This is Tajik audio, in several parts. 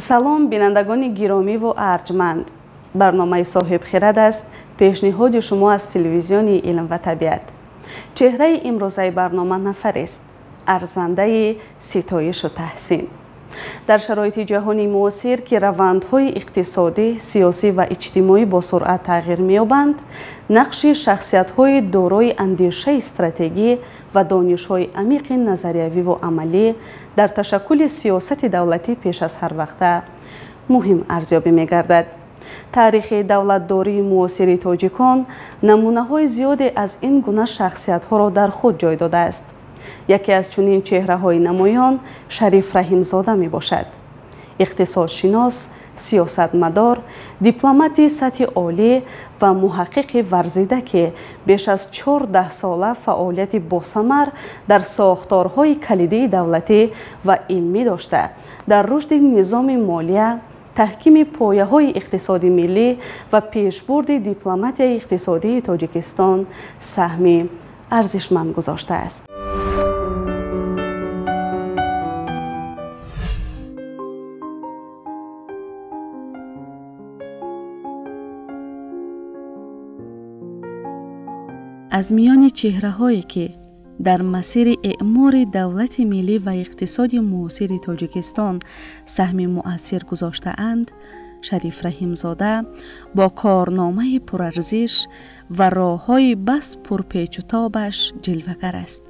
Салом, бинандагони гиромиву арҷманд. Барномаи Соҳибхирад аст, пешниҳоди шумо аз телевизиони Илм ва табиат. Чеҳраи имрӯзаи барнома нафарест, арзандаи ситоишу таҳсин. Дар шароити ҷаҳони муосир, ки равандҳои иқтисодӣ, сиёсӣ ва иҷтимоӣ бо суръат тағйир меёбанд, нақши шахсиятҳои дорои андешаи стратегӣ ва донишҳои амиқи назариявиву амалӣ дар ташаккули сиёсати давлатӣ пеш аз ҳар вақта муҳим арзёбӣ мегардад. Таърихи давлатдории муосири тоҷикон намунаҳои зиёде аз ин гуна шахсиятҳоро дар худ ҷой додааст. Яке аз чунин чеҳраҳои намоён Шариф Раҳимзода мебошад. Иқтисодшинос, сиёсатмадор, дипломати сатҳи олӣ ва муҳаққиқи варзида, ки беш аз 14 сола фаъолияти босамар дар сохторҳои калидии давлатӣ ва илмӣ дошта, дар рушди низоми молия, таҳкими пояҳои иқтисоди миллӣ ва пешбурди дипломатияи иқтисодии Тоҷикистон саҳми арзишманд гузоштааст. Аз миёни чеҳраҳое, ки дар масири эъмори давлати миллӣ ва иқтисоди муосири Тоҷикистон саҳми муассир гузоштаанд, Шариф Раҳимзода бо корномаи пурарзиш ва роҳҳои бас пурпечутобаш ҷилвагар аст.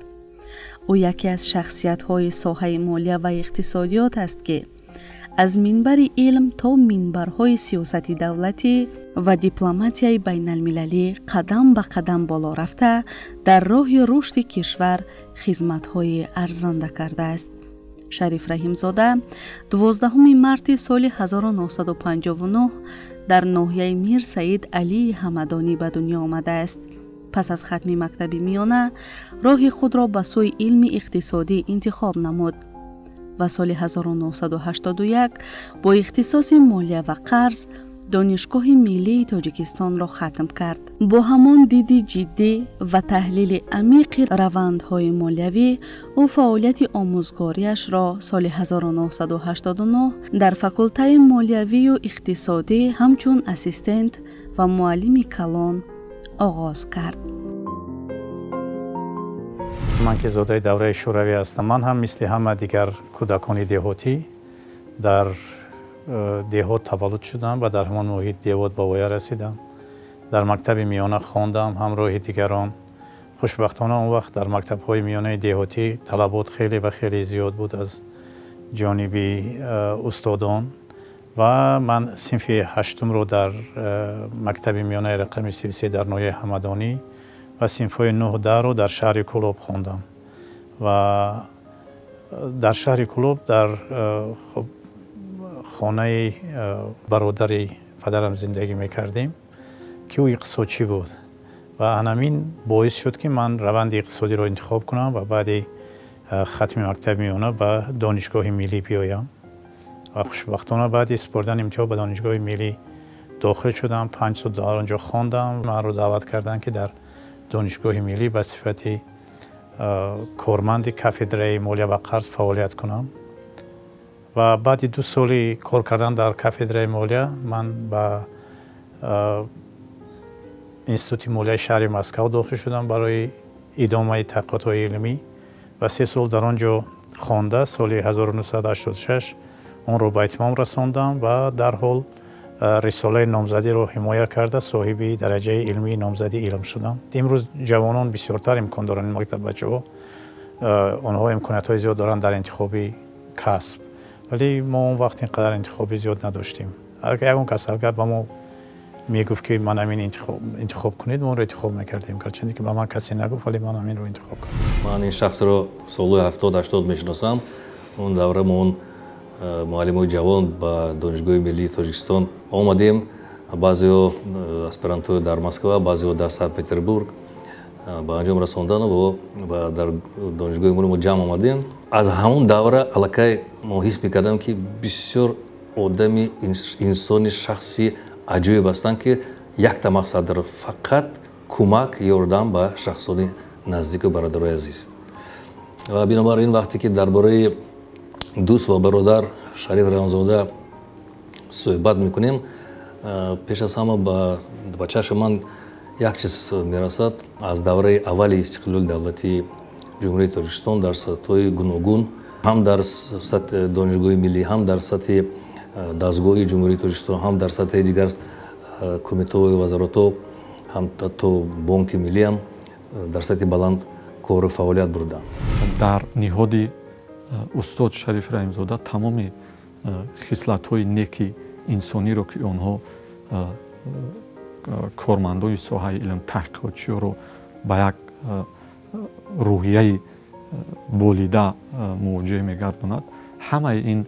Ӯ яке аз шахсиятҳои соҳаи молия ва иқтисодиёт аст, ки аз минбари илм то минбарҳои сиёсати давлатӣ ва дипломатияи байналмилалӣ қадам ба қадам боло рафта, дар роҳи рушди кишвар хизматҳои арзанда кардааст. Шариф Раҳимзода 12 марти соли 1959 дар ноҳияи Мир Саид Алии Ҳамадонӣ ба дунё омадааст. Пас аз хатми мактаби миёна роҳи худро ба сӯи илми иқтисодӣ интихоб намуд ва соли 1981 бо ихтисоси молия ва қарз Донишгоҳи миллии Тоҷикистонро хатм кард. Бо ҳамон диди ҷиддӣ ва таҳлили амиқи равандҳои молиявӣ ӯ фаъолияти омӯзгориашро соли 1989 дар факултаи молиявию иқтисодӣ ҳамчун ассистент ва муаллими калон оғоз кард. Ман ки зодаи давраи шӯравӣ ҳастам, ман ҳам мисли ҳама дигар кӯдакони деҳотӣ дар деҳот таваллуд шудам ва дар ҳамон муҳит деҳот ба воя расидам. Дар мактаби миёна хондам ҳамроҳи дигарон. Хушбахтона он вақт дар мактабҳои миёнаи деҳотӣ талабот хеле ва хеле зиёд буд аз ҷониби устодон ва ман синфи ҳаштумро дар мактаби миёнаи рақами 33 дар ноҳияи Ҳамадонӣ ва синфҳои 9-10-ро дар шаҳри Кӯлоб хондам. Ва дар шаҳри Кӯлоб дар хонаи бародари падарам зиндагӣ мекардем, ки ӯ иқтисодчӣ буд ва ҳамин боис шуд, ки ман раванди иқтисодиро интихоб кунам ва баъди хатми мактаби миёна ба Донишгоҳи миллӣ биёям. Ва хушбахтона баъди супоридани имтиҳон ба Донишгоҳи миллӣ дохил шудам, 5 сол дар он ҷо хондам. Манро даъват карданд, ки дар Донишгоҳи миллӣ ба сифати корманди кафедраи молия ва қарз фаъолият кунам. Ва баъди 2 соли кор кардан дар кафедраи молия ман ба Институти молияи шаҳри Москав дохил шудам барои идомаи таҳқиқотҳои илмӣ ва 3 сол дар он ҷо хонда, соли 1986 онро ба итмом расондам ва дарҳол рисолаи номзадиро ҳимоя карда, соҳиби дараҷаи илмии номзади илм шудам. Имрӯз ҷавонон бисёртар имкон доранд, мактаббачаҳо онҳо имкониятҳои зиёд доранд дар интихоби касб, вале мо он вақт ин қадар интихоби зиёд надоштем. Ягон кас агар ба мо мегуфт, ки ман ҳамин интихоб кунед, мо онро интихоб мекардем. Гарчанде ки ба ман касе нагуфт, вале ман ҳаминро интихоб кардам. Ман ин шахсро солҳои 70-80 мешиносам. Он давра мо он муаллимои ҷавон ба Донишгоҳи миллии Тоҷикистон омадем. Баъзеҳо аспирантура дар Москва, баъзеҳо дар Санкт-Петербург ба анҷом расондану ва дар донишгоҳи мо ҷамъ омадем. Аз ҳамон давра аллакай мо ҳис мекардам, ки бисёр одами инсони шахси аҷоиб ҳастанд, ки якта мақсад дорад, фақат кӯмак, ёрдам ба шахсони наздику бародарои азиз. Ва бинобар ин вақте ки дар бораи дӯст ва бародар Шариф Раҳимзода суҳбат мекунем, пеш аз ҳама ба чашми ман як чиз мерасад. Аз давраи аввали истиқлоли давлатии Ҷумҳурии Тоҷикистон дар сатҳҳои гуногун, ҳам дар сатҳи Донишгоҳи миллӣ, ҳам дар сатҳи дастгоҳи Ҷумҳурии Тоҷикистон, ҳам дар сатҳи дигар кумитаҳои вазоратҳо, ҳам то Бонки миллиам дар сатҳи баланд кору фаъолият бурданд. Дар ниҳоди устод Шариф Раҳимзода тамоми хислатҳои неки инсониро, ки онҳо кормандони соҳаи илм, таҳқиқотчиёро ба як рӯҳияи болида мувоҷиҳ мегардонад, ҳамаи ин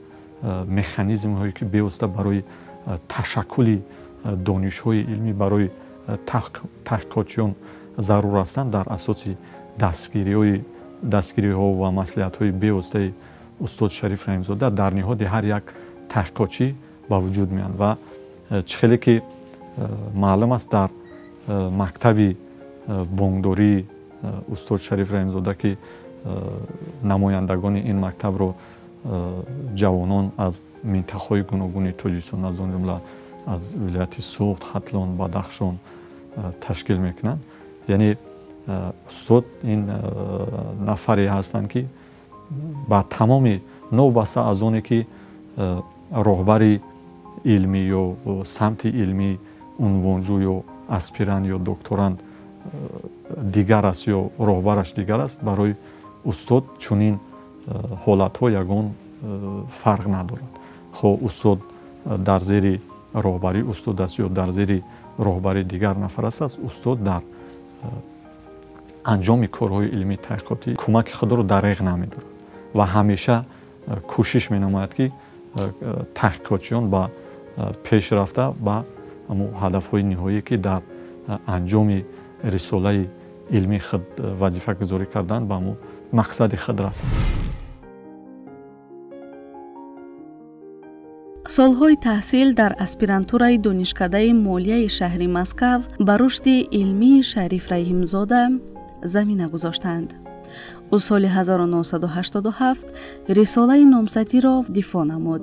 механизмҳое, ки бевосита барои ташаккули донишҳои илмӣ барои таҳқиқотчиён зарур ҳастанд, дар асоси дастгириҳо ва маслиҳатҳои бевоситаи устод Шариф Раҳимзода дар ниҳоди ҳар як таҳқиқотчӣ ба вуҷуд меоянд. Ва чӣ хеле ки маълум аст, дар мактаби бонкдории устод Шариф Раҳимзода, ки намояндагони ин мактабро ҷавонон аз минтақаҳои гуногуни Тоҷикистон, аз он ҷумла аз вилояти Суғд, Хатлон, Бадахшон ташкил мекунанд. Яъне устод ин нафаре ҳастанд, ки ба тамоми, новобаста аз оне ки роҳбари илмӣ ё самти илмӣ, унвонҷӯ ё аспирант ё докторант дигар аст ё роҳбараш дигар аст, барои устод чунин ҳолатҳо ягон фарқ надорад. Хоҳ устод дар зери роҳбарии устод аст ё дар зери роҳбарии дигар нафар аст, устод дар анҷоми корҳои илмии таҳқиқотӣ кӯмаки худро дареғ намедорад ва ҳамеша кӯшиш менамояд, ки таҳқиқотчиён ба пеш рафта ба ҳадафҳои ниҳоие, ки дар анҷоми рисолаи илмии худ вазифагузорӣ карданд, ба мақсади худ расанд. Солҳои таҳсил дар аспирантураи Донишкадаи молияи шаҳри Москав ба рушди илмии Шариф Раҳимзода замина гузоштанд. Ӯ соли 1987 рисолаи номзадиро дифоъ намуд.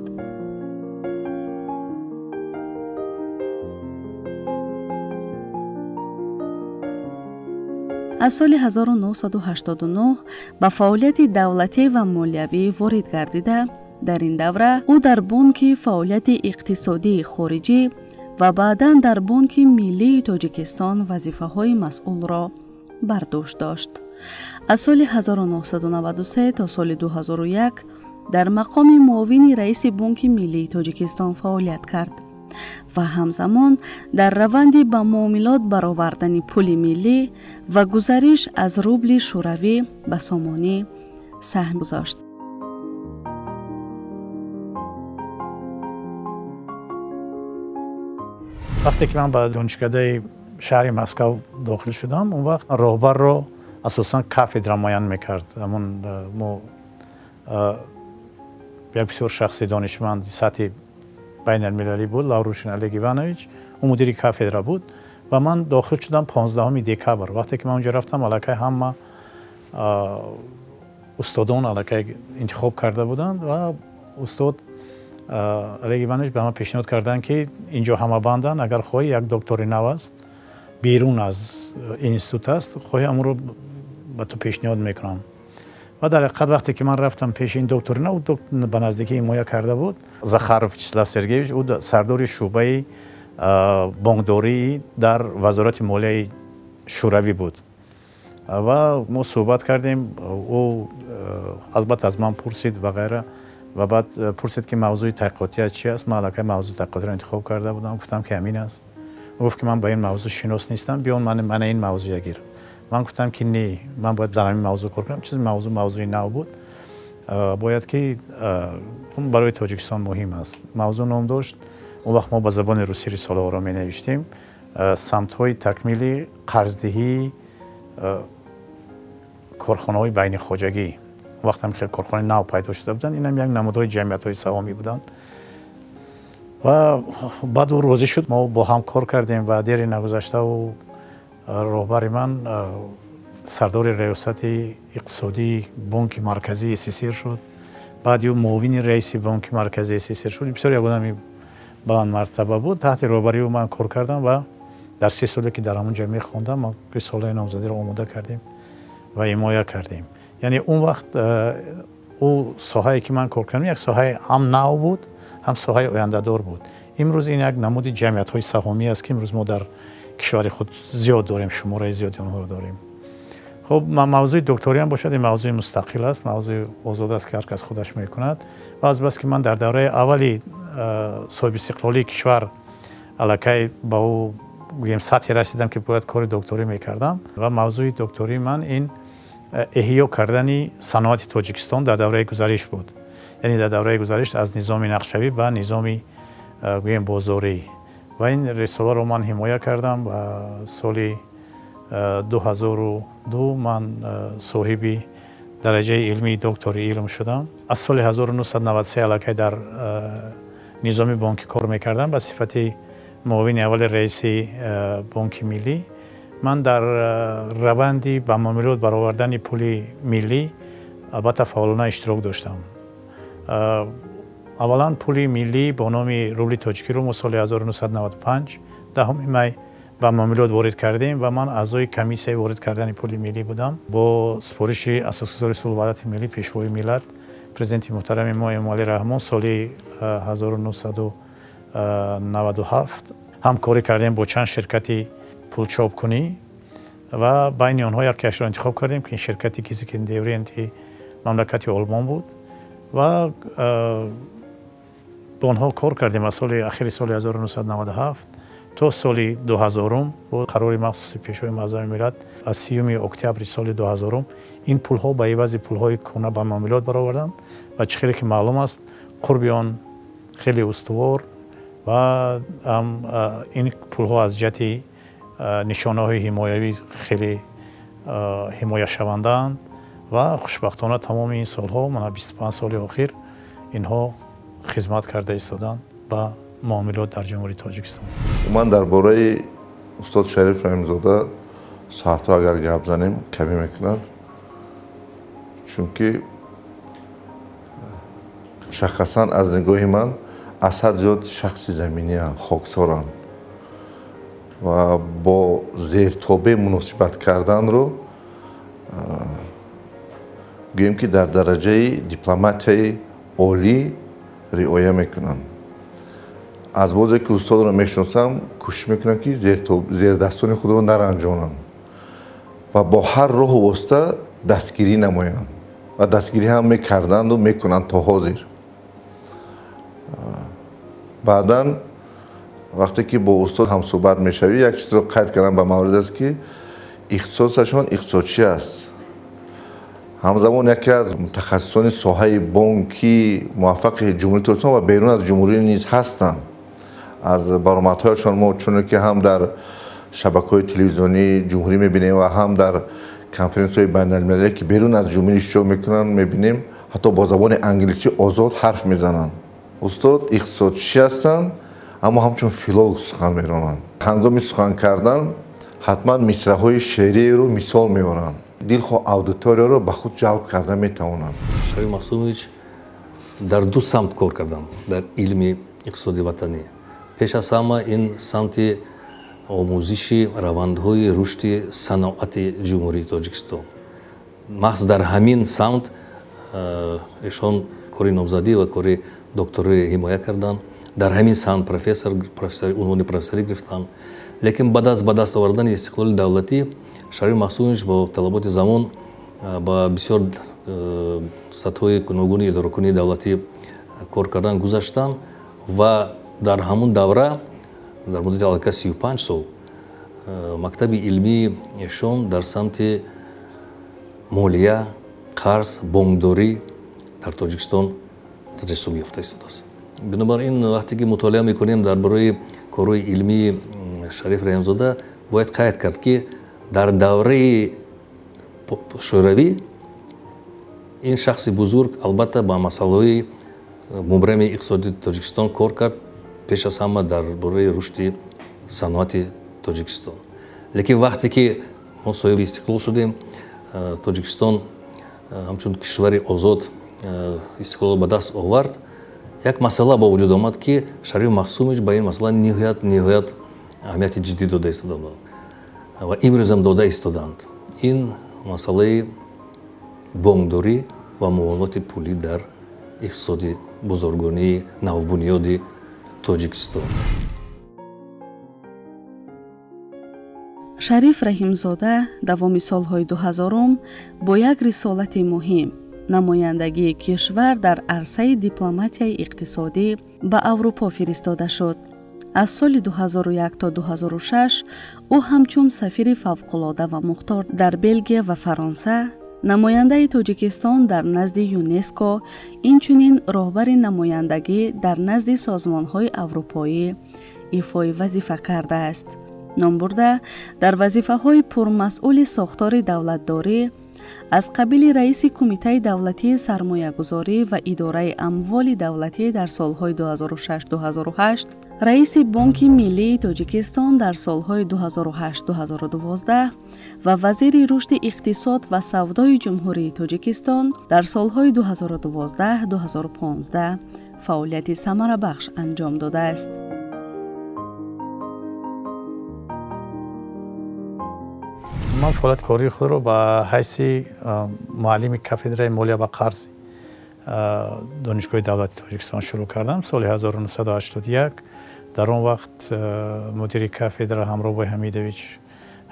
Аз соли 1989 ба фаъолияти давлатӣ ва молиявӣ ворид гардида, дар ин давра ӯ дар бонки фаъолияти иқтисодии хориҷӣ ва баъдан дар Бонки миллии Тоҷикистон вазифаҳои масъулро бар дӯш дошт. Аз соли 1993 то соли 2001 дар мақоми муовини раиси Бонки миллии Тоҷикистон фаъолият кард ва ҳамзамон дар раванди ба муомилот баровардани пули миллӣ ва гузариш аз рубли шӯравӣ ба сомонӣ саҳм гузошт. Вақте ки ман ба донишкадаи шаҳри Москав дохил шудам, он вақт роҳбарро асосан кафедра муайян мекард. Ҳамон мо як бисёр шахси донишманди сатҳи байналмилалӣ буд, Лаврушин Олег Иванович, ӯ мудири кафедра буд ва ман дохил шудам 15 декабр. Вақте ки ман онҷо рафтам, аллакай ҳама устодон аллакай интихоб карда буданд ва устод Олег Иванович ба ман пешниҳод карданд, ки инҷо ҳама банданд, агар хоҳӣ як доктори нав аст, берун аз институт аст, хоҳӣ ҳамонро ба ту пешниҳод мекунам. Ва дар ҳақиқат вақте ки ман рафтам пеши ин доктори нав, ӯ ба наздикӣ ҳимоя карда буд, Захаров Вячеслав Сергеевич, ӯ сардори шӯъбаи бонкдорӣ дар Вазорати молияи Шӯравӣ буд. Ва мо суҳбат кардем, ӯ албатта аз ман пурсид ва ғайра, ва баъд пурсид, ки мавзӯи таҳқиқотият чи аст. Ман аллакай мавзӯи таҳқиқотиро интихоб карда будам, гуфтам, ки ҳамин аст. Ӯ гуфт, ки ман ба ин мавзӯъ шинос нестам, биён мана ин мавзӯя гир. Ман гуфтам, ки не, ман бояд дар ҳамин мавзӯъ кор кунам. Чизи мавзӯи нав буд, бояд ки барои Тоҷикистон муҳим аст. Мавзӯъ ном дошт. Он вақт мо ба забони русӣ рисолаҳоро менавиштем. Самтҳои такмили қарздиҳии корхонаҳои байнихоҷагӣ. Он вақт ҳам корхонаи нав пайдо шуда буданд, инам як намудҳои ҷамъиятҳои саҳомӣ буданд. Ва баъд ӯ розӣ шуд, мо бо ҳам кор кардем ва дери нагузашта ӯ роҳбари ман сардори раёсати иқтисодии Бонки марказии СССР шуд. Баъд ӯ муовини раиси Бонки марказии СССР шуд. Бисёр як одами Баландмартаба буд. Таҳти роҳбарии ӯ ман кор кардам ва дар 3 соле ки дар ҳамон ҷо мехондам, мо рисолаи номзадиро омода кардем ва ҳимоя кардем. Яъне он вақт ӯ соҳае ки ман кор кардам, як соҳаи ҳам нав буд, ҳам соҳаи ояндадор буд. Имрӯз ин як намуди ҷамъиятҳои саҳомӣ аст, ки имрӯз мо дар кишвари худ зиёд дорем, шумораи зиёди онҳоро дорем. Хуб, мавзӯи докториам бошад, ин мавзӯи мустақил аст, мавзӯи озод аст, ки ҳар кас худаш мекунад. Ва аз бас ки ман дар давраи аввали соҳибистиқлолии кишвар аллакай ба ӯ гӯем сатҳе расидам, ки бояд кори докторӣ мекардам, ва мавзӯи доктории ман ин эҳё кардани саноати Тоҷикистон дар давраи гузариш буд. Яъне дар давраи гузариш аз низоми нақшавӣ ба низоми гӯем бозорӣ. Ва ин рисоларо ман ҳимоя кардам ва соли 2002 ман соҳиби дараҷаи илмии доктори илм шудам. Аз соли 1993 аллакай дар низоми бонкӣ кор мекардам ба сифати муовини аввали раиси Бонки Миллӣ. Ман дар раванди ба муомилот баровардани пули миллӣ албатта фаъолона иштирок доштам. Аввалан пули миллӣ бо номи рубли тоҷикиро мо соли 1995 10 май ба муомилот ворид кардем ва ман аъзои комиссияи ворид кардани пули миллӣ будам. Бо супориши асосгузори сулҳу ваҳдати миллӣ, пешвои миллат, президенти муҳтарами мо Эмомалӣ Раҳмон соли 1997 ҳамкорӣ кардем бо чанд ширкати пулчопкунӣ ва байни онҳо якеашро интихоб кардем, ки ин ширкати Гизикендевриенти мамлакати Олмон буд ва бо онҳо кор кардем аз соли ахири соли 1997 то соли 2000 бо қарори махсуси пешвои муаззами миллат аз 30 октябри соли 2000 ин пулҳо ба ивази пулҳои кӯҳна ба муомилот бароварданд ва чӣ хеле ки маълум аст, қурби он хеле устувор ва ҳам ин пулҳо аз ҷиҳати нишонаҳои ҳимоявӣ хеле ҳимояшавандаанд ва хушбахтона тамоми ин солҳо, мана 25 соли охир, инҳо хизмат карда истоданд ба муомилот дар Ҷумҳурии Тоҷикистон. Ман дар бораи устод Шариф Раҳимзода соатҳо агар гап занем, камӣ мекунад, чунки мушаххасан аз нигоҳи ман аз ҳад зиёд шахси заминианд, хоксоранд ва бо зертобе муносибат карданро гӯем ки дар дараҷаи дипломатияи олӣ риоя мекунанд. Аз бозе ки устодро мешиносам, кӯшиш мекунам, ки зердастони худро наранҷонам ва бо ҳар роҳу восита дастгирӣ намоям ва дастгирӣ ҳам мекарданду мекунанд то ҳозир. Баъдан вақте ки бо устод ҳамсӯҳбат мешавӣ, як чизро қайд кардам ба маврид аст, ки ихтисосашон иқтисодчӣ аст. Ҳамзамон яке аз мутахассисони соҳаи бонкӣ муваффақи Ҷумҳурии Тоҷикистон ва берун аз ҷумҳурӣ низ ҳастанд. Аз баромадҳояшон мо чуне ки ҳам дар шабакаҳои телевизионии ҷумҳурӣ мебинем ва ҳам дар конференсияҳои байналмилалие, ки берун аз ҷумҳурӣ иштирок мекунанд, мебинем, ҳатто бо забони англисӣ озод ҳарф мезананд. Устод иқтисодчӣ ҳастанд, аммо ҳамчун филолог сухан меронанд. Ҳангоми сухан кардан ҳатман мисраҳои шеъриеро мисол меоранд. Дилхоҳ аудиторияро ба худ ҷалб карда метавонанд. Шариф Маҳсумович дар ду самт кор кардам дар илми иқтисоди ватанӣ. Пеш аз ҳама ин самти омӯзиши равандҳои рушди саноати Ҷумҳурии Тоҷикистон. Маҳз дар ҳамин самт эшон кори номзадӣ ва кори докториро ҳимоя карданд. Дар ҳамин самт профессор, унвони профессорӣ гирифтанд. Лекин баъд аз ба даст овардани истиқлоли давлатӣ Шариф Маҳсумович бо талаботи замон ба бисёр сатҳҳои гуногуни идоракунии давлатӣ кор кардан гузаштанд ва дар ҳамун давра дар муддати аллакай 35 сол мактаби илмии эшон дар самти молия, қарз, бонкдорӣ дар Тоҷикистон таҷассум ёфта истодааст. Бинобар ин вақте ки мутолиа мекунем дар бораи корҳои илмии Шариф Раҳимзода, бояд қайд кард, ки дар давраи шӯравӣ ин шахси бузург албатта ба масъалаҳои мубрами иқтисоди Тоҷикистон кор кард, пеш аз ҳама дар бораи рушди саноати Тоҷикистон. Лекин вақте ки мо соҳиби истиқлол шудем, Тоҷикистон ҳамчун кишвари озод истиқлолро ба даст овард, Як масъала ба вуҷуд омад, ки Шариф Махсумович ба ин масъала ниҳоят аҳамияти ҷиддӣ дода истоданд ва имрӯзам дода истоданд. Ин масъалаи бонкдорӣ ва муомилоти пулӣ дар иқтисоди бузургонии навбунёди Тоҷикистон. Шариф Раҳимзода давоми солҳои 2000 бо як рисолати муҳим намояндагии кишвар дар арсаи дипломатияи иқтисодӣ ба Аврупо фиристода шуд. Аз соли 2001 то 2006 ӯ ҳамчун сафири фавқулода ва мухтор дар Белгия ва Фаронса, намояндаи Тоҷикистон дар назди ЮНЕСКО, инчунин роҳбари намояндагӣ дар назди созмонҳои аврупоӣ ифои вазифа кардааст. Номбурда дар вазифаҳои пурмасъули сохтори давлатдорӣ аз қабили раиси Кумитаи давлатии сармоягузорӣ ва идораи амволи давлатӣ дар солҳои 2006-2008, раиси Бонки миллии Тоҷикистон дар солҳои 2008-2012 ва вазири рушди иқтисод ва савдои Ҷумҳурии Тоҷикистон дар солҳои 2012-2015 фаъолияти самарабахш анҷом додааст. Ман фаъолияти кории худро ба ҳайси муаллими кафедраи молия ва қарз Донишгоҳи давлати Тоҷикистон шурӯъ кардам соли 1981. Дар он вақт мудири кафедра Ҳамробой Ҳамидович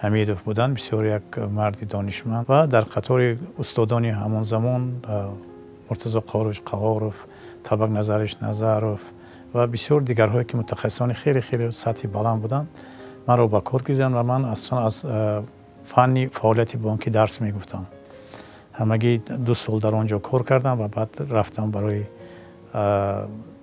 Ҳамидов буданд, бисёр як марди донишманд ва дар қатори устодони ҳамон замон Муртазо Қорович Қаҳоров, Талбак Назарович Назаров ва бисёр дигарҳое ки мутахассисони хеле хеле сатҳи баланд буданд, манро ба кор гирифтанд ва ман аслан аз фанни фаъолияти бонкӣ дарс мегуфтам. Ҳамагӣ 2 сол дар он ҷо кор кардам ва баъд рафтам барои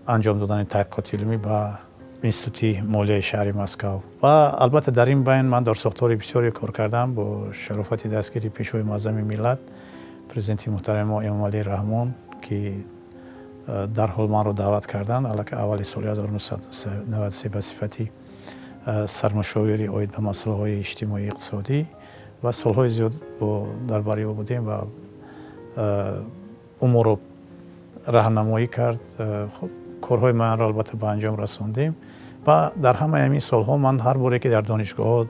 анҷом додани таҳқиқоти илмӣ ба Институти молияи шаҳри Москав. Ва албатта дар ин байн ман дар сохтори бисёре кор кардам бо шарофати дастгири Пешвои муаззами миллат, президенти муҳтарами мо Эмомалӣ Раҳмон, ки дарҳол манро даъват карданд аллакай аввали соли 1993 ба сифати сармушовири оид ба масъалаҳои иҷтимоии иқтисодӣ ва солҳои зиёд дар бари ӯ будем ва ӯ моро раҳнамоӣ кард. Хуб, корҳои манро албатта ба анҷом расондем ва дар ҳамаи ҳамин солҳо ман ҳар боре ки дар донишгоҳҳо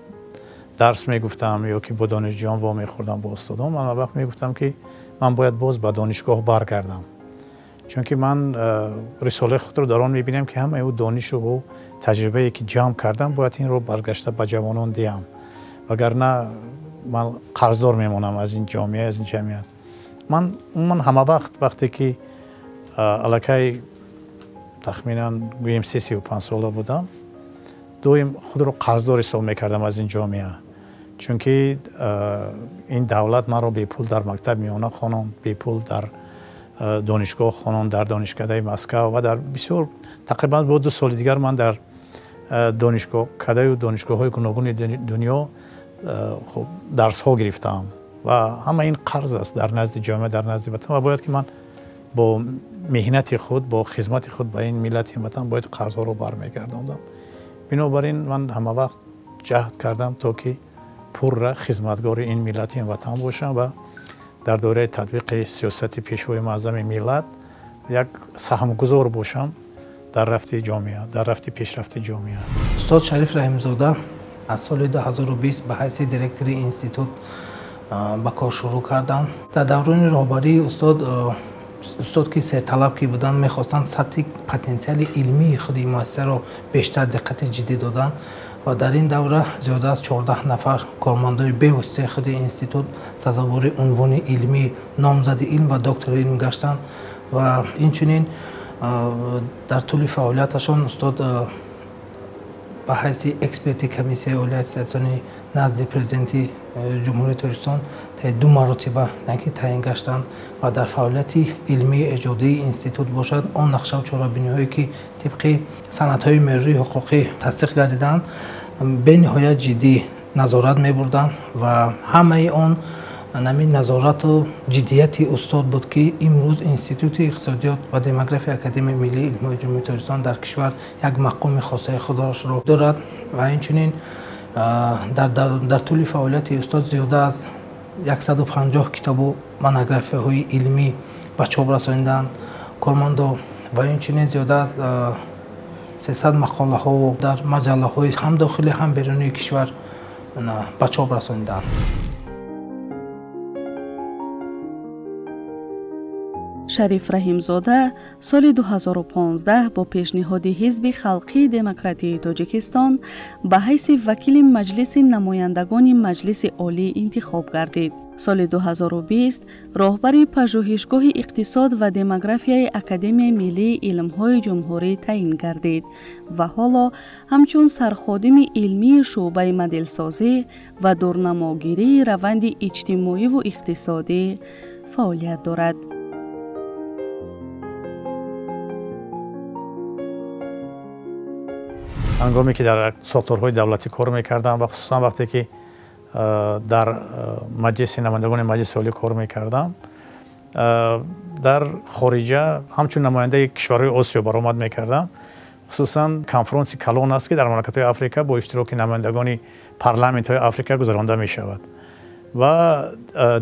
дарс мегуфтам ё ки бо донишҷӯён вомехӯрдам, бо устодон, ман он вақт мегуфтам ки ман бояд боз ба донишгоҳ баргардам, чунки ман рисолаи худро дар он мебинам ки ҳамаи ӯ донишу ӯ таҷрибае ки ҷамъ кардам бояд инро баргашта ба ҷавонон диҳам, вагарна ман қарздор мемонам аз ин ҷомеа, аз ин ҷамъият. Ман умуман ҳама вақт вақте ки аллакай тахминан гӯем 35 сола будам, доим худро қарздор ҳисоб мекардам аз ин ҷомеа, чунки ин давлат манро бепул дар мактаб миёна хононд, бепул дар донишгоҳ хононд, дар донишкадаи Москав ва дар бисёр тақрибан бо 2 соли дигар ман дар донишгоҳкадаю донишгоҳҳои гуногуни дунё хуб дарсҳо гирифтаам ва ҳама ин қарз аст дар назди ҷомеа, дар назди ватан ва бояд ки ман бо меҳнати худ, бо хизмати худ ба ин миллати ватан бояд қарзҳоро бармегардондам. Бинобар ин ман ҳама вақт ҷаҳд кардам то ки пурра хизматгори ин миллати ватан бошам ва дар доираи татбиқи сиёсати Пешвои муаззами миллат як саҳмгузор бошам дар рафти ҷомеа, дар рафти пешрафти ҷомеа. Устод Шариф Раҳимзода аз соли 2020 ба ҳайси директори институт ба кор шурӯъ карданд. Дар даврони роҳбарии устод ки серталаб ки буданд, мехостанд сатҳи потенсиали илмии худи муассисаро бештар диққати ҷиддӣ доданд ва дар ин давра зиёда аз 14 нафар кормандои бевоситаи худи институт сазовори унвони илмӣ, номзади илм ва доктори илм гаштанд ва инчунин дар тӯли фаъолияташон устод ба ҳайси эксперти комиссияи олии аттестатсионӣ назди президенти Ҷумҳурии Тоҷикистон таи 2 маротиба ки таъин гаштанд ва дар фаъолияти илмии эҷодии институт бошад, он нақшаву чорабиниҳое ки тибқи санадҳои меъёрии ҳуқуқӣ тасдиқ гардиданд, бениҳоят ҷиддӣ назорат мебурданд ва ҳамаи он ҳамин назорату ҷиддияти устод буд ки имрӯз Институти иқтисодиёт ва демографияи Академияи миллии илмҳои Ҷумҳурии Тоҷикистон дар кишвар як мақоми хосаи худро дорад ва инчунин дар тӯли фаъолияти устод зиёда аз 150 китобу монографияҳои илмӣ ба чоп расониданд. Корманду Ва инчунин зиёда аз 300 мақолаҳо дар маҷаллаҳои ҳам дохилӣ, ҳам берунии кишвар ба чоп расониданд. Шариф Раҳимзода соли 2015 бо пешниҳоди Ҳизби Халқии Демократии Тоҷикистон ба ҳайси вакили Маҷлиси намояндагони Маҷлиси Олӣ интихоб гардид. Соли 2020 роҳбари пажӯҳишгоҳи иқтисод ва демографияи Академияи миллии илмҳои ҷумҳурӣ таъин гардид ва ҳоло ҳамчун сарходими илмии шӯъбаи моделсозӣ ва дурнамогирии раванди иҷтимоиву иқтисодӣ фаъолият дорад. Ҳангоме ки дар сохторҳои давлатӣ кор мекардам ва хусусан вақте ки дар Маҷлиси намояндагони Маҷлиси Олӣ кор мекардам, дар хориҷа ҳамчун намояндаи кишварҳои Осиё баромад мекардам. Хусусан конфронси калон аст, ки дар мамлакатҳои Африка бо иштироки намояндагони парламентҳои Африка гузаронда мешавад ва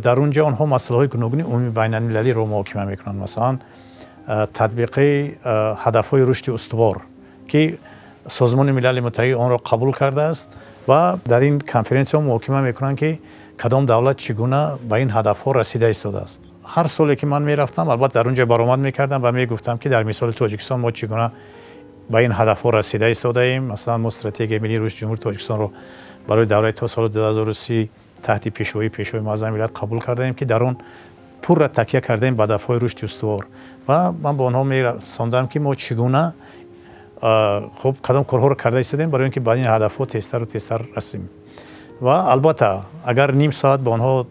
дар он ҷо онҳо масъалаҳои гуногуни умумии байналмилалиро муҳокима мекунанд. Масалан, татбиқи ҳадафҳои рушди устувор, ки Созмони Милали Муттаҳид онро қабул кардааст ва дар ин конференсияҳо муҳокима мекунанд, ки кадом давлат чӣ гуна ба ин ҳадафҳо расида истодааст. Ҳар соле ки ман мерафтам, албатта дар он ҷо баромад мекардам ва мегуфтам, ки дар мисоли Тоҷикистон мо чӣ гуна ба ин ҳадафҳо расида истодаем. Масалан, мо стратегияи миллии рушди Ҷумҳурии Тоҷикистонро барои давраи то соли 2030 таҳти пешвоии Пешвои Муаззами миллат қабул кардаем, ки дар он пурра такя кардаем ба ҳадафҳои рушди устувор. Ва ман ба онҳо мерасондам, ки мо чӣ гуна хуб кадом корҳоро карда истодем барои ин ки ба ин ҳадафҳо тезтару тезтар расем. Ва албатта, агар ним соат ба онҳо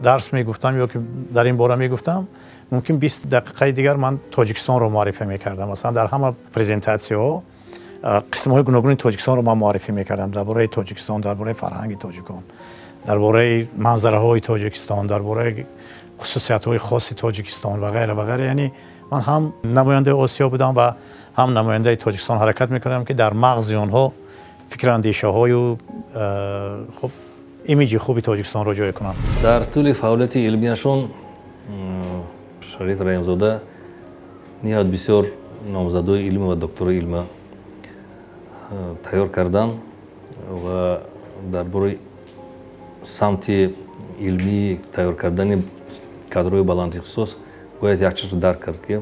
дарс мегуфтам ё ки дар ин бора мегуфтам, мумкин 20 дақиқаи дигар ман Тоҷикистонро муаррифӣ мекардам. Масалан, дар ҳама презентатсияҳо қисмҳои гуногуни Тоҷикистонро ман муаррифӣ мекардам, дар бораи Тоҷикистон, дар бораи фарҳанги тоҷикон, дар бораи манзараҳои Тоҷикистон, дар бораи хусусиятҳои хоси Тоҷикистон ва ғайра ва ғайра. Яъне ман ҳам намояндаи Осиё будам ва ҳам намояндаи Тоҷикистон ҳаракат мекардам, ки дар мағзи онҳо фикрандешаҳою хуб имиҷи хуби Тоҷикистонро ҷой кунам. Дар тӯли фаъолияти илмияшон Шариф Раҳимзода ниҳоят бисёр номзадои илм ва докторои илма тайёр кардан ва дар бораи самти илмии тайёр кардани кадрҳои баландихтисос бояд як чизро дарк кард, ки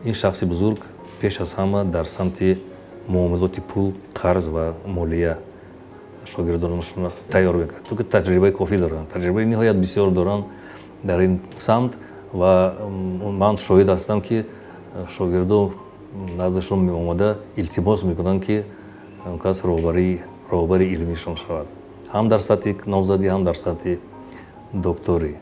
ин шахси бузург пеш аз ҳама дар самти муомилоти пул, қарз ва молия шогирдонашонро тайёр мекард. То ки таҷрибаи кофӣ доранд, таҷрибаи ниҳоят бисёр доранд дар ин самт ва ман шоҳид ҳастам, ки шогирдо наздашон меомада илтимос мекунанд, ки он кас роҳбари илмишон шавад, ҳам дар сатҳи номзадӣ, ҳам дар сатҳи докторӣ.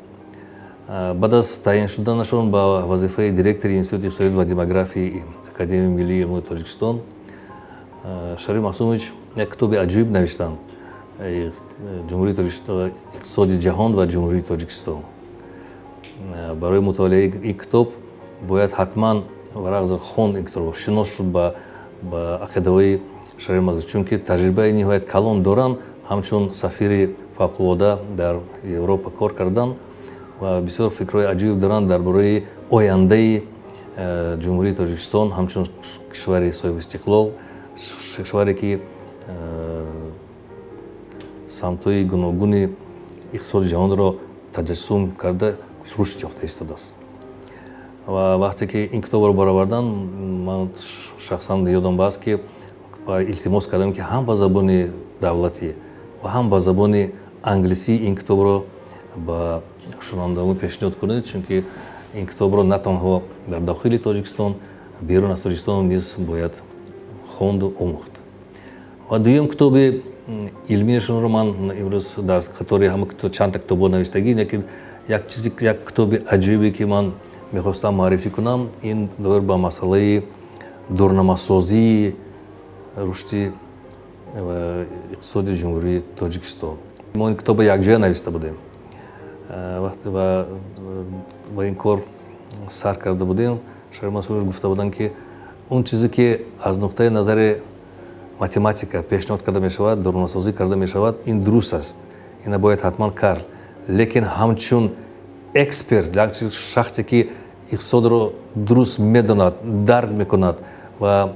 Баъд аз таъин шуданашон ба вазифаи директори Институти иқтисодиёт ва демографияи Академияи миллии илмҳои Тоҷикистон Шариф Маҳсумович як китоби аҷоиб навиштанд: Ҷумҳурии Тоҷикистон, иқтисоди ҷаҳон ва Ҷумҳурии Тоҷикистон. Барои мутолиаи ин китоб бояд ҳатман варақ хонд ин китобро, шинос шуд ба ақидаҳои Шариф Маҳсумович, чунки таҷрибаи ниҳоят калон доранд, ҳамчун сафири фавқулода дар Европа кор кардан ва бисёр фикрҳои аҷоиб доранд дар бораи ояндаи Ҷумҳурии Тоҷикистон ҳамчун кишвари соҳибистиқлол, кишваре ки самтҳои гуногуни иқтисоди ҷаҳонро таҷассум карда рушд ёфта истодааст. Ва вақте ки ин китобро баровардан, ман шахсан ёдам бааст, ки илтимос кардам, ки ҳам ба забони давлатӣ ва ҳам ба забони англисӣ ин китобро ба шунавандагон пешниҳод кунед, чунки ин китобро на танҳо дар дохили Тоҷикистон, берун аз Тоҷикистон низ бояд хонду омӯхт. Ва дуюм китоби илмиашонро ман имрӯз дар қатори ҳама чандта китобҳо навиштагӣ, лекин як чизи, як китоби аҷоибе, ки ман мехостам муаррифӣ кунам, ин доир ба масъалаи дурнамасозии рушди иқтисоди Ҷумҳурии Тоҷикистон. Мо ин китобро якҷоя нависта будем ва ба ин кор сар карда будем. Шариф Маҳсумович гуфта буданд, ки он чизе ки аз нуқтаи назари математика пешниҳод карда мешавад, дурнамасозӣ карда мешавад, ин дуруст аст, ина бояд ҳатман кард, лекин ҳамчун эксперт, шахсе ки иқтисодро дуруст медонад, дарк мекунад ва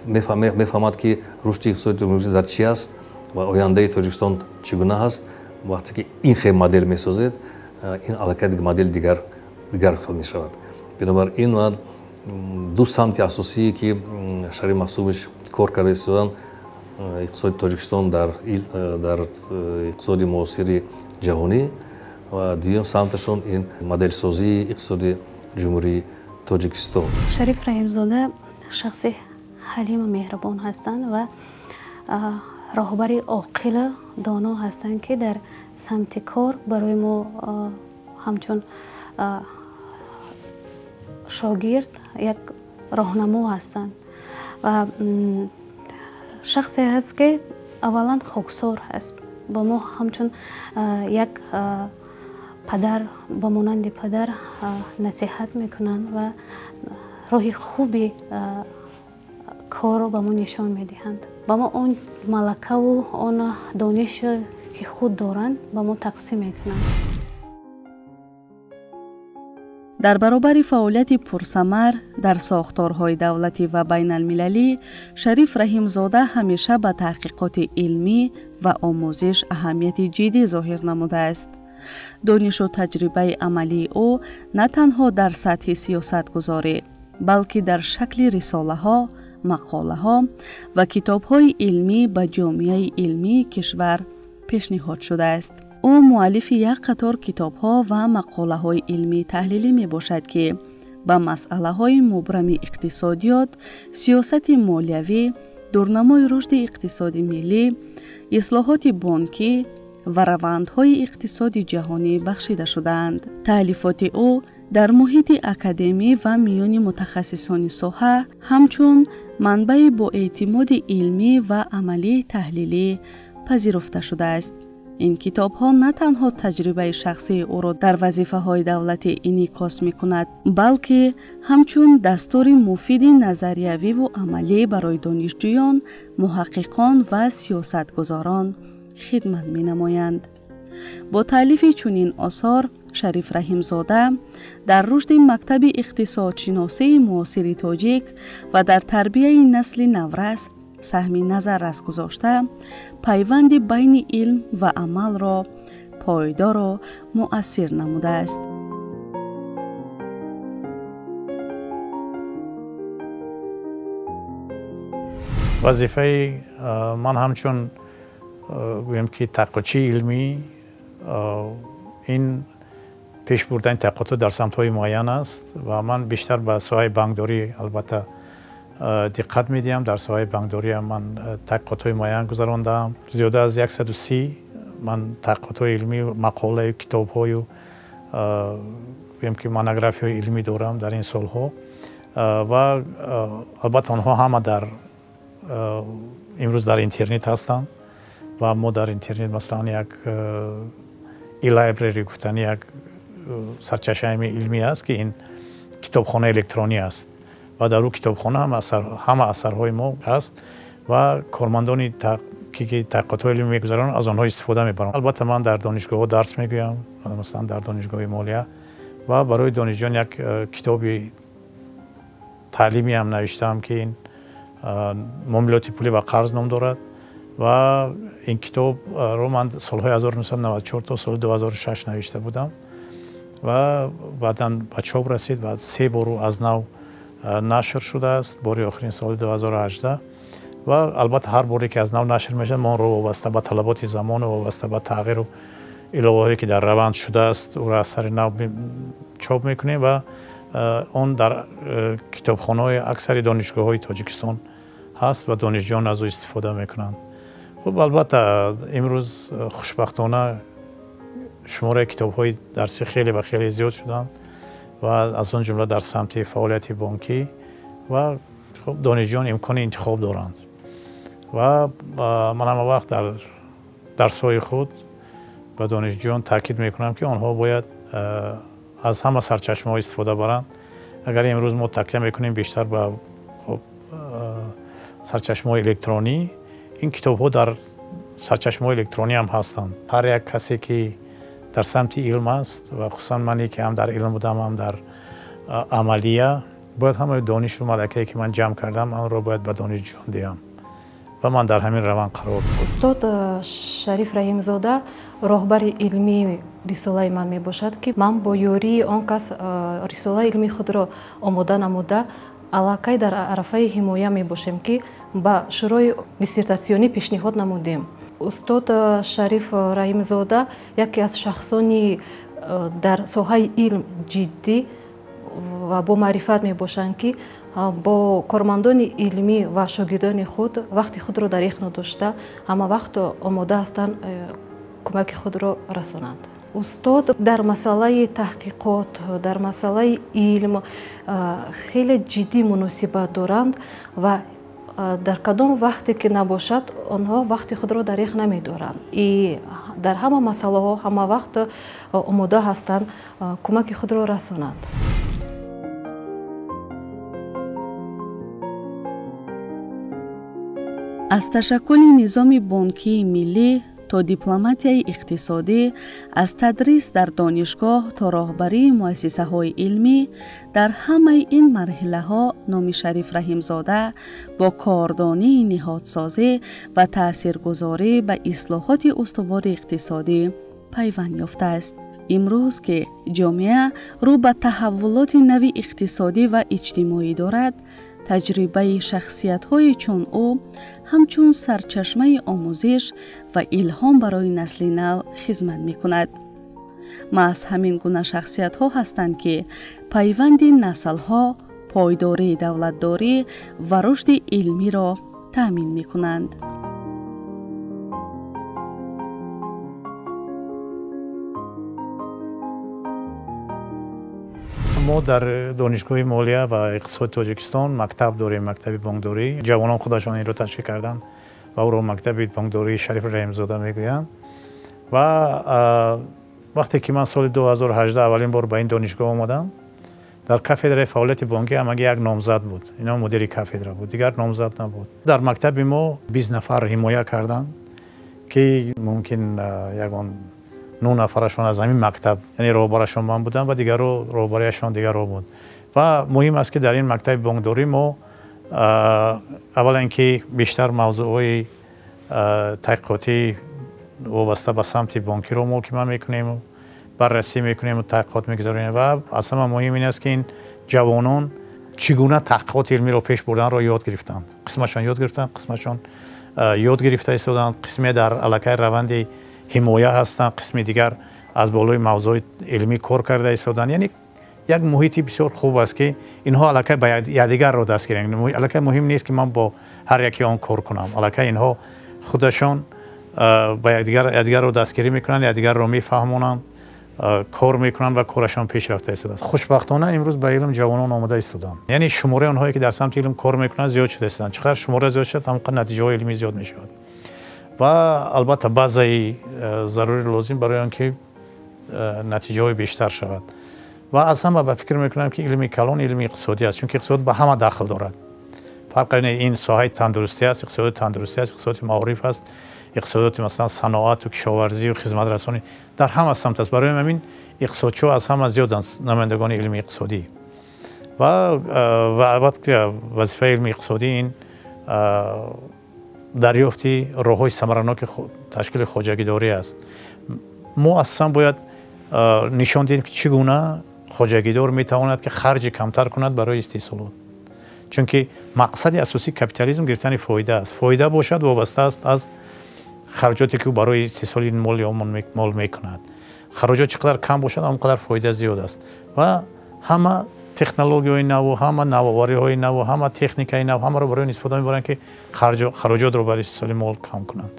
мефаҳмад, ки рушди иқтисоди ҷумҳурӣ дар чи аст ва ояндаи Тоҷикистон чӣ гуна ҳаст, вақте ки ин хел модел месозед, ин аллакай модел дигар хел мешавад. Бинобар ин ман ду самти асосие, ки Шариф Маҳсумович кор карда истоданд, иқтисоди Тоҷикистон дар иқтисоди муосири ҷаҳонӣ ва дуюм самташон ин моделсозии иқтисоди ҷумҳурии Тоҷикистон. Шариф Раҳимзода шахси ҳалиму меҳрубон ҳастанд ва роҳбари оқилу доно ҳастанд, ки дар самти кор барои мо ҳамчун шогирд як роҳнамо ҳастанд ва шахсе ҳаст, ки аввалан хоксор ҳаст, ба мо ҳамчун як падар, ба монанди падар насиҳат мекунанд ва роҳи хуби корро ба мо нишон медиҳанд. Ба мо он малакаву он донише, ки худ доранд, ба мо тақсим мекунанд. Дар баробари фаъолияти пурсамар дар сохторҳои давлатӣ ва байналмилалӣ, Шариф Раҳимзода ҳамеша ба таҳқиқоти илмӣ ва омӯзиш аҳамияти ҷиддӣ зоҳир намудааст. Донишу таҷрибаи амалии ӯ на танҳо дар сатҳи сиёсатгузорӣ, балки дар шакли рисолаҳо, мақолаҳо ва китобҳои илмӣ ба ҷомеаи илмии кишвар пешниҳод шудааст. Ӯ муаллифи як қатор китобҳо ва мақолаҳои илмии таҳлилӣ мебошад, ки ба масъалаҳои мубрами иқтисодиёт, сиёсати молиявӣ, дурнамои рушди иқтисоди миллӣ, ислоҳоти бонкӣ ва равандҳои иқтисоди ҷаҳонӣ бахшида шудаанд. Таълифоти ӯ дар муҳити академӣ ва миёни мутахассисони соҳа ҳамчун манбаи боэътимоди илмӣ ва амалии таҳлилӣ пазируфта шудааст. Ин китобҳо на танҳо таҷрибаи шахсии ӯро дар вазифаҳои давлатӣ инъикос мекунад, балки ҳамчун дастури муфиди назариявиву амалӣ барои донишҷӯён, муҳаққиқон ва сиёсатгузорон хидмат менамоянд. Бо таълифи чунин осор Шариф Раҳимзода дар рушди мактаби иқтисодшиносии муосири тоҷик ва дар тарбияи насли наврас саҳми назаррас гузошта, пайванди байни илм ва амалро пойдору муассир намудааст. Вазифаи ман ҳамчун гӯем ки таҳқиқотчии илмӣ ин пеш бурдани таҳқиқотҳо дар самтҳои муайян аст ва ман бештар ба соҳаи бонкдорӣ албатта диққат медиҳам. Дар соҳаи бонкдорӣ ман таҳқиқотҳои муайян гузарондаам. Зиёда аз 130 ман таҳқиқотҳои илмӣ, мақолаю китобҳою гӯем ки монографияҳои илмӣ дорам дар ин солҳо ва албатта онҳо ҳама дар имрӯз дар интернет ҳастанд ва мо дар интернет масалан як e-library гуфтани як сарчашмаи илмӣ аст, ки ин китобхонаи электронӣ аст ва дар ӯ китобхона ҳама асарҳои мо ҳаст ва кормандони ки таҳқиқотҳои илмӣ мегузаронанд аз онҳо истифода мебаранд. Албатта ман дар донишгоҳҳо дарс мегӯям, масалан дар донишгоҳи молия, ва барои донишҷӯён як китоби таълимӣ ҳам навиштаам, ки ин муомилоти пулӣ ва қарз ном дорад ва ин китобро ман солҳои 1994 то соли 2006 навишта будам ва баъдан ба чоп расид ва се бор аз нав нашр шудааст, бори охирин соли 2018 ва албатта ҳар боре ки аз нав нашр мешавад, мо онро вобаста ба талаботи замону вобаста ба тағйиру иловаҳое ки дар раванд шудааст, ӯро аз сари нав чоп мекунем ва он дар китобхонаҳои аксари донишгоҳҳои Тоҷикистон ҳаст ва донишҷӯён аз ӯ истифода мекунанд. Хуб, албатта имрӯз хушбахтона шумораи китобҳои дарсӣ хеле ва хеле зиёд шуданд ва аз он ҷумла дар самти фаъолияти бонкӣ ва хуб донишҷӯён имкони интихоб доранд ва ман ҳама вақт дар дарсҳои худ ба донишҷӯён таъкид мекунам, ки онҳо бояд аз ҳама сарчашмаҳо истифода баранд. Агар имрӯз мо такя мекунем бештар ба хуб сарчашмаҳои электронӣ, ин китобҳо дар сарчашмаҳои электронӣ ҳам ҳастанд. Ҳар як касе ки дар самти илм аст ва хусусан мане ки ҳам дар илм будам, ҳам дар Амалия бояд ҳамаи донишу малакае ки ман ҷамъ кардам, онро бояд ба донишҷӯён диҳам ва ман дар ҳамин раванд қарор. Устод Шариф Раҳимзода роҳбари илмии рисолаи ман мебошад, ки ман бо ёрии он кас рисолаи илмии худро омода намуда, аллакай дар арафаи ҳимоя мебошем, ки ба шӯрои диссертатсионӣ пешниҳод намудем. Устод Шариф Раҳимзода яке аз шахсони дар соҳаи илм ҷиддӣ ва бомаърифат мебошанд, ки бо кормандони илмӣ ва шогирдони худ вақти худро дареғ надошта, ҳама вақт омода ҳастанд кӯмаки худро расонанд. Устод дар масъалаи таҳқиқот, дар масъалаи илм хеле ҷиддӣ муносибат доранд ва дар кадом вақте ки набошад, онҳо вақти худро дареғ намедоранд. И дар ҳама масъалаҳо ҳама вақт омода ҳастанд кӯмаки худро расонанд. Аз ташаккули низоми бонкии миллӣ то дипломатияи иқтисодӣ, аз тадрис дар донишгоҳ то роҳбарии муассисаҳои илмӣ, дар ҳамаи ин марҳилаҳо номи Шариф Раҳимзода бо кордонии ниҳодсозӣ ва таъсиргузорӣ ба ислоҳоти устувори иқтисодӣ пайванд ёфтааст. Имрӯз ки ҷомеа рӯ ба таҳаввулоти нави иқтисодӣ ва иҷтимоӣ дорад, таҷрибаи шахсиятҳои чун ӯ ҳамчун сарчашмаи омӯзиш ва илҳом барои насли нав хизмат мекунад. Маҳз ҳамин гуна шахсиятҳо ҳастанд, ки пайванди наслҳо, пойдории давлатдорӣ ва рушди илмиро таъмин мекунанд. Мо дар Донишгоҳи молия ва иқтисоди Тоҷикистон мактаб дорем, мактаби бонкдорӣ. Ҷавонон худашон инро ташкил карданд ва ӯро мактаби бонкдории Шариф Раҳимзода мегӯянд. Ва вақте ки ман соли 2018 аввалин бор ба ин донишгоҳ омадам, дар кафедраи фаъолияти бонкӣ ҳамагӣ як номзад буд. Ино мудири кафедра буд, дигар номзад набуд. Дар мактаби мо 20 нафар ҳимоя карданд, ки мумкин ягон 9 нафарашон аз ҳамин мактаб, яъне роҳбарашон ман будам ва дигарро роҳбарияшон дигарро буд. Ва муҳим аст, ки дар ин мактаби бонкдорӣ мо аввалан ки бештар мавзӯъҳои таҳқиқотӣ вобаста ба самти бонкиро муҳокима мекунем, баррасӣ мекунем ва таҳқиқот мегузаронем. Ва аз ҳама муҳим ин аст, ки ин ҷавонон чӣ гуна таҳқиқоти илмиро пеш бурданро ёд гирифтанд. Қисмашон ёд гирифтанд, қисмашон ёд гирифта истоданд, қисме дар аллакай раванди ҳимоя ҳастанд, қисми дигар аз болои мавзӯи илмӣ кор карда истоданд. Яъне як муҳити бисёр хуб аст, ки инҳо аллакай ба якдигарро даст гиранд. Аллакай муҳим нест, ки ман бо ҳар яке он кор кунам. Аллакай инҳо худашон ба якдигарро дастгирӣ мекунанд, якдигарро мефаҳмонанд, кор мекунанд ва корашон пеш рафта истодааст. Хушбахтона имрӯз ба илм ҷавонон омода истоданд. Яъне шумораи онҳое ки дар самти илм кор мекунанд зиёд шуда истоданд. Чӣ қадар шумора зиёд шуд, ҳамон қадар натиҷаҳои илмӣ зиёд мешавад. Ва албатта баъзаи зарури лозим барои он ки натиҷаҳои бештар шавад. Ва аз ҳама ба фикр мекунам, ки илми калон илми иқтисодӣ аст, чунки иқтисод ба ҳама дахл дорад. Фарқ ин соҳаи тандурустӣ аст, иқтисодоти тандурустӣ аст, иқтисодоти маориф аст, иқтисодоти масалан саноату кишоварзию хизматрасонӣ дар ҳама самт аст. Барои ҳамин иқтисодчиҳо аз ҳама зиёданд намояндагони илми иқтисодӣ. Ва албатта вазифаи илми иқтисодӣ ин дарёфти роҳҳои самараноки ташкили хоҷагидорӣ аст. Мо асосан бояд нишон диҳем, ки чӣ гуна хоҷагидор метавонад, ки харҷи камтар кунад барои истеҳсолот. Чунки мақсади асосии капитализм гирифтани фоида аст. Фоида бошад вобаста аст аз харҷоте ки ӯ барои истеҳсоли мол ё мол мекунад. Хароҷот чӣ қадар кам бошад, ҳамон қадар фоида зиёд аст. Ва ҳама технологияҳои наву, ҳама навовариҳои наву, ҳама техникаи нав, ҳамаро барои он истифода мебаранд, ки хароҷотро барои истеҳсоли мол кам кунанд.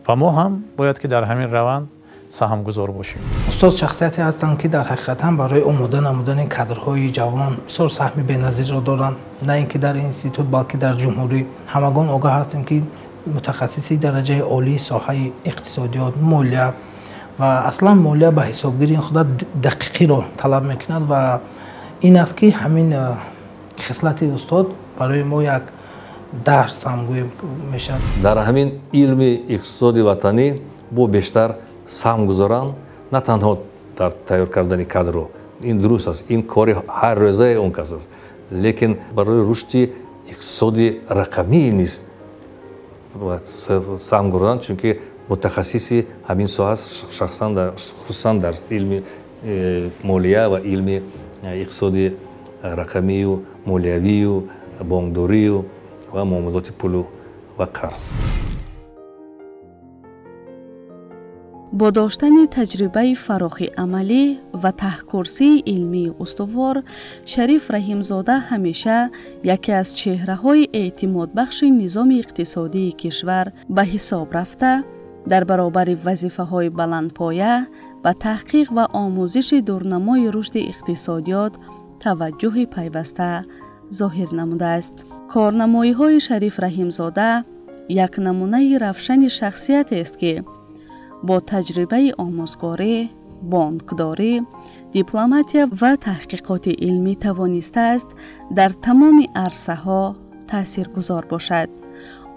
Ва мо ҳам бояд ки дар ҳамин раванд саҳмгузор бошем. Устод шахсияте ҳастанд, ки дар ҳақиқатан барои омода намудани кадрҳои ҷавон бисёр саҳми беназирро доранд, на ин ки дар институт, балки дар ҷумҳурӣ. Ҳамагон огаҳ ҳастем, ки мутахассиси дараҷаи олии соҳаи иқтисодиёт, молия ва аслан молия ба ҳисобгирии худа дақиқиро талаб мекунад ва ин аст, ки ҳамин хислати устод барои мо як дарс ҳам гӯем мешавад. Дар ҳамин илми иқтисоди ватанӣ бо бештар саҳм гузоранд, на танҳо дар тайёр кардани кадрро, Ин дуруст аст, ин кори ҳар рӯзаи он кас аст, лекин барои рушди иқтисоди рақамӣ низ саҳм гузоранд, чунки мутахассиси ҳамин соҳа аст, шахсан хусусан дар илми молия ва илми иқтисоди рақамию молиявию бонкдорию ва муомилоти пулу ва қарз. Бо доштани таҷрибаи фарохи амалӣ ва таҳкурсии илмии устувор, Шариф Раҳимзода ҳамеша яке аз чеҳраҳои эътимодбахши низоми иқтисодии кишвар ба ҳисоб рафта, дар баробари вазифаҳои баландпоя ба таҳқиқ ва омӯзиши дурнамои рушди иқтисодиёт таваҷҷӯҳи пайваста зоҳир намудааст. Корнамоиҳои Шариф Раҳимзода як намунаи равшани шахсиятест, ки бо таҷрибаи омӯзгорӣ, бонкдорӣ, дипломатия ва таҳқиқоти илмӣ тавонистааст дар тамоми арсаҳо таъсиргузор бошад.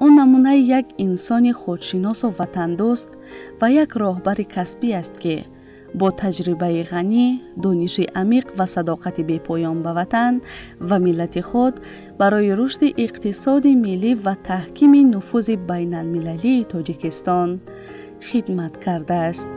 Ӯ намунаи як инсони худшиносу ватандӯст ва як роҳбари касбӣ аст, ки бо таҷрибаи ғанӣ, дониши амиқ ва садоқати бепоён ба ватан ва миллати худ барои рушди иқтисоди миллӣ ва таҳкими нуфузи байналмилалии Тоҷикистон хидмат кардааст.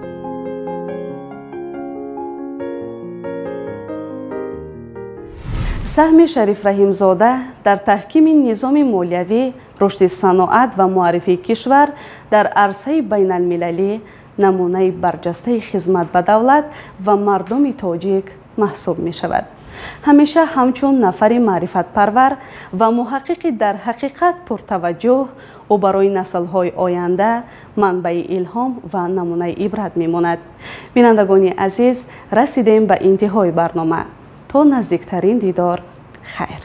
Саҳми Шариф Раҳимзода дар таҳкими низоми молиявӣ, рушди саноат ва муаррифии кишвар дар арсаи байналмилалӣ намунаи барҷастаи хизмат ба давлат ва мардуми тоҷик маҳсуб мешавад. Ҳамеша ҳамчун нафари маърифатпарвар ва муҳаққиқи дар ҳақиқат пуртаваҷҷӯҳ, ӯ барои наслҳои оянда манбаи илҳом ва намунаи ибрат мемонад. Бинандагони азиз, расидем ба интиҳои барнома. То наздиктарин дидор, хайр.